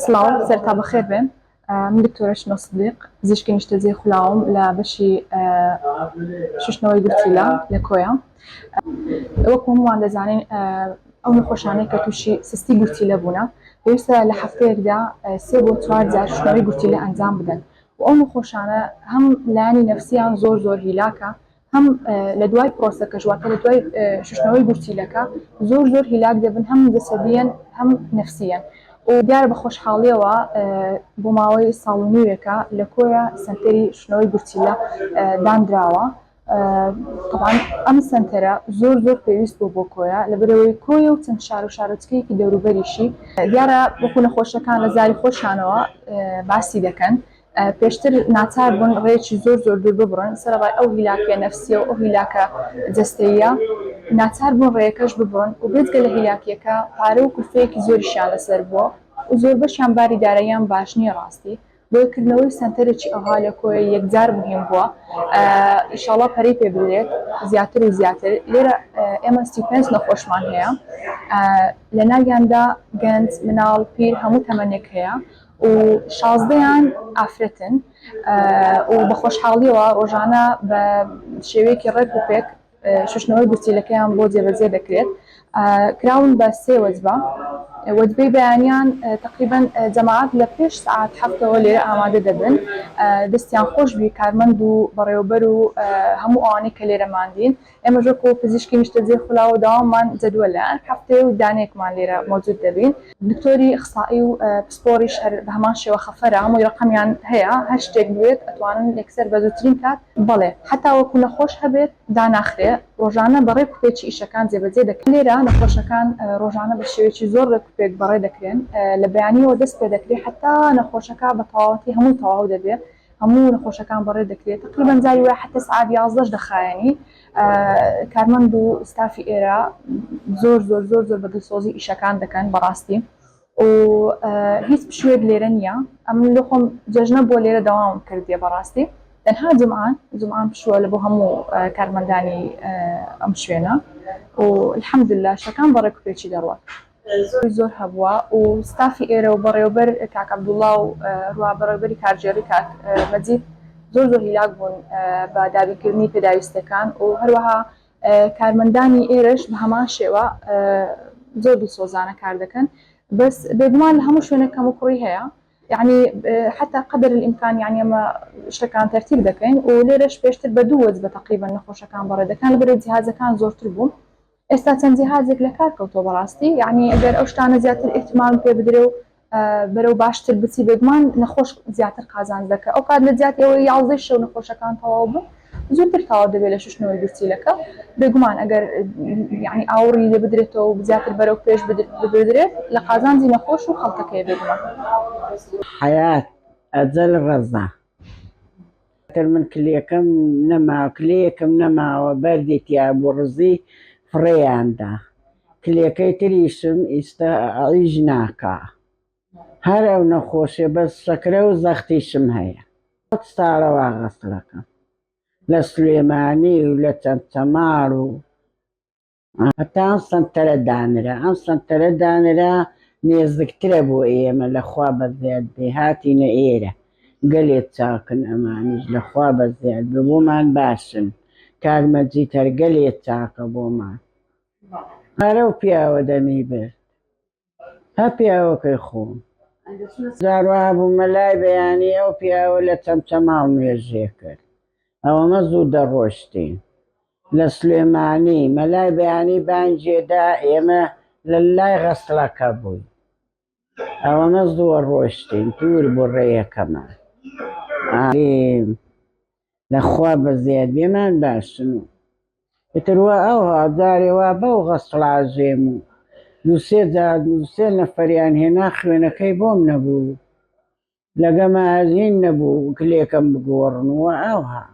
سڵاو سەرتا بەخێر بێن من دکتۆرە شنۆ سدیق پزیشکی نیشتەجێی خولاوم لە بەشی شوشتنەوەی گورچیلە لە کۆیە وەکو هەمووان دەزانین ئەو نەخۆشانەی کە تووشی سستی گورچیلە بوونە پێویستە لە هەفتەیەکدا سێ بۆ چوار جار شوشتنەوەی گورچیلە ئەنجام بدەن و ئەو نەخۆشانە هەم لایەنی نەفسیان زۆر زۆر هیلاکە هەم لە دوای پرۆسەکەش واتە لە دوای شوشتنەوەی گورچیلەکە زۆر زۆر هیلاک دەبن هەم جەسەدیەن هەم نەفسیەن و دیارە بە خۆشحاڵیەوە بۆ ماوەی ساڵ و نیوێکە لە کۆیە سەنتەری شوشتنەوەی گورچیلە دانراوە تەبعەن ئەم سەنتەرە زۆر زۆر پێویست بوو بۆ کۆیە لەبەرئەوەی کۆیە و چەند شار و شارۆچکەیەکی دەوروبەریشی دیارە وەکو نەخۆشەکان لە زاری خۆشیانەوە باسی دەکەن پێشتر ناچار بوون ڕێیەکی زۆر زۆر دوور ببڕن، سەرەڕای ئەو هیلاکیە نەفسیە و ئەو هیلاکە جەستەییە، ناچار بوون ڕێیەکەش ببڕن و بێجگە لە هیلاکیەکە پارە و کولفەیەکی زۆریشیان لەسەر بووە و زۆربەشیان باری داراییان باش نییە ڕاستی بۆیە کردنەوەی سەنتەرێکی ئەوها لە کۆیە یەکجار موهیم بووە ئیشاڵا پەرەی پێ بدرێت زیاتر و زیاتر لێرە ئێمە 35 نەخۆشمان هەیە لە ناویاندا گەنج مناڵ پیر هەموو تەمەنێک هەیە و شازدەیان ئافرەتن و بە خۆشحاڵیەوە ڕۆژانە بە شێوەیەکی ڕێک و پێک شوشتنەوەی گورچیلەکەیان بۆ جێبەجێ دەکرێت کراون بە سێ وەجبە وەجبەی بەیانیان تقریبا جەماعەت لە پێش سەعات حەفتەوە لێرە ئامادە دەبن دەستیان خۆش بی کارمەند و بەڕێوەبەر و هەموو ئەوانەی کە لێرە ماندین ئێمەش وەکو پزیشکی نیشتەجێی خولاوە دەواممان جەدوەلە هەر هەفتەیە و دانەیەکمان لێرە مەوجود دەبین. دکتۆری ئیخسائی و پسپۆڕیش هەر بە هەمان شێوە خەفەرە هەمووی ڕەقەمیان هەیە هەر شتێک بوێت ئەتوانن یەکسەر بە زووترین کات. بەڵێ هەتا وەکو نەخۆش هەبێت داناخرێ ڕۆژانە بە ڕێک و پێکی ئیشەکان جێبەجێ دەکرێن. لێرە نەخۆشەکان ڕۆژانە بە شێوەیەکی زۆر ڕێک و پێک بەڕێ دەکرێن لە بەیانیەوە دەست پێ دەکرێ هەتا نەخۆشەکە بە تەواوەتی هەمووی تەواو دەبێ هەموو نەخۆشەکان بەڕێ دەکرێت تەقریبەن جاری وایە حەتە سەعات یازدەش دەخایەنی کارمەند و ستافی ئێرە زۆر زۆر زۆر زۆر بە دڵسۆزی ئیشەکان دەکەن بەڕاستی و هیچ پشوێک لێرە نییە ئەمن لۆ خۆم جەژنە بۆ لێرە دەوامم کردیە بەڕاستی تەنها جمعان جمعان پشووە لە بۆ هەموو کارمەندانی ئەم شوێنە و الحمدلله شەکان بەڕێک و پێچی دەڕوات. زۆری زۆر هەبووە و ستافی ئێرە و بەڕێوەبەر کاک عەبدوڵا و هەروەها بەڕێوەبەری کارگێڕی کاک مەجید زۆر زۆر هیلاک بوون بە دابینکردنی پێداویستیەکان و هەروەها کارمەندانی ئێرەش بە هەمان شێوە زۆر دڵسۆزانە کار دەکەن بەس بێگومان لە هەموو شوێنێک کەموکوڕی هەیە یعنی حتا قدر الامکان یعنی ئەمە شتەکان تەرتیب دەکەین و لێرەش پێشتر بە دوو وەجبە تقریبا نەخۆشەکان بەڕێ دەکەن لەبەر جیهازەکان زۆرتر بوو ئێستا چەند جیهازێک لە کار کەوتووە بەڕاستی یعنی ئەگەر ئەو شتانە زیاتر ئیهتمام پێ بدرێ و بەرەو باشتر بچی بێگومان نەخۆش زیاتر قازانج دەکە ئەو کات لە جیاتی ئەوەی یازدەی شەو نەخۆشەکان تەواو بن زووتر تەواو دەبێت لە شوشتنەوەی گورچیلەکە بێگومان ئەگەر یعنی ئاوڕی لێ بدرێتەوە و زیاتر بەرەو پێش بدرێت لە قازانجی نەخۆش و خەڵکەکەیە بێگومان. حەیات ئەجەل ڕەزا. تر من کلێکەم نەماوە کلێکم نەماوە بەردی تیا بوو ڕزی فڕێیان دا کلێکەی تریشم ئیستا ئیش ناکا هەر ئەو نەخۆشیە بەس شەکرە و زەختیشم هەیە حەوت ساڵە وا غەسڵەکەم لە سلێمانی و لە چەمچەماڵ و هەتا ئەم سەنتەرە دانرا ئەم سەنتەرە دانرا نێزکترە بۆ ئێمە لە خوا بەزیاد بێ هاتینە ئێرە گەلێ چاکن ئەمانیش لە خوا بەزیاد بێ بۆمان باشن کاک مەجید هەر گەلێ چاکە بۆمان هەرە و پیاوە دەمی برد هە پیاوەکەی خۆم جار وابوو مەلای بەیانی ئەو پیاوە لە چەمچەماڵ نوێژێ کرد ئەوەمە زوو دەڕۆشتین لە سلێمانی مەلای بەیانی بانگێدا ئێمە لە لای غەسڵەکە بووین ئەوەمە زووە ڕۆشتین دوور بوو ڕێیەکەمان لە خوا بەزیاد بێمان باشن و ئیتر وا ئەوها جارێ وا بەو غەسڵاژێم و دووسێ جار دووسێ نەفەریان هێنا خوێنەکەی بۆم نەبوو لەگەمە هەزین نەبوو کلێکم بگۆڕن و ئەوها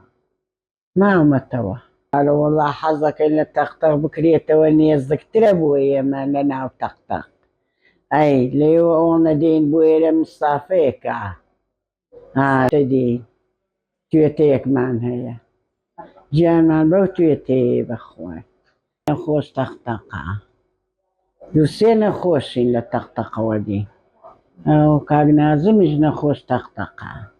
ماومەتەوە. ئەرە وەڵا حەزەکەین لە تەق تەق بکرێتەوە نێزکترە بۆ ئێمە لە ناو تەق تەق ئەی لێوە ئەوەنە دێین بۆ ئێرە مسافەیەکە ها دێین توێتەیەکمان هەیە گیانمان بەو توێتەیە بەخوای نەخۆش تەق تەقە دوو سێ نەخۆشین لە تەق تەقەوە دێین. ئەو کاک نازمیش نەخۆش تەق تەقە.